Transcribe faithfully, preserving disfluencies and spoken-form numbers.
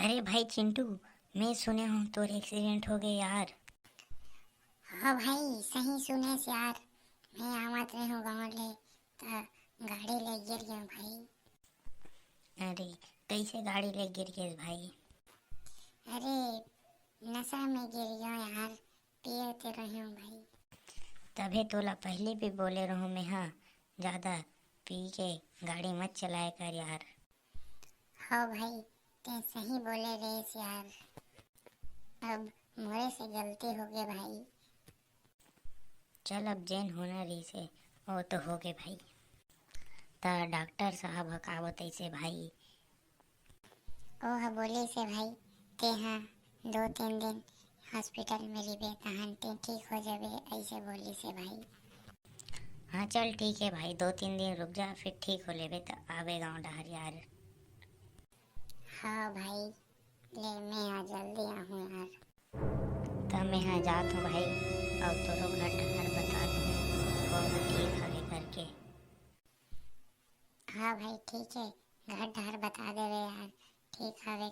अरे भाई चिंटू, मैं सुने हूँ तोर एक्सीडेंट हो गए यार। हाँ भाई, सही सुनेस यार, मैं आवत रहे हूँ गाँव ले, त गाड़ी ले गिर गए भाई। अरे, कैसे गाड़ी ले गिर गए भाई? अरे, नशा में गिर गए यार, पिए ते रहे हूँ भाई। तभे तोला पहले भी बोले रहूँ मैं, हाँ, ज्यादा पी के गाड़ी मत चलाए कर यार। हाँ भाई, ते सही बोले रेस यार, अब मोरे से गलती हो गए भाई। चल, अब जेन होना रहिसे, वो तो हो गए भाई। त डॉक्टर साहब ह का बतैसे भाई? ओ ह बोलिसे भाई, ते ह दो तीन दिन हॉस्पिटल में रिबे, तहन ते ठीक हो जाबे, ऐसे बोलिसे भाई। हाँ चल ठीक है भाई, दो तीन दिन रुक जा, फिर ठीक हो लेबे त आबे गाँव डहर यार। हाँ भाई, ले मैं आ जल्दी आहूँ यार। त मैं हा जात हूँ भाई, अउ तोरो घर डहर बता दूँ, वो ह ठीक हवे करके। हाँ भाई ठीक है, घर डहर बता देवे यार, ठीक हवे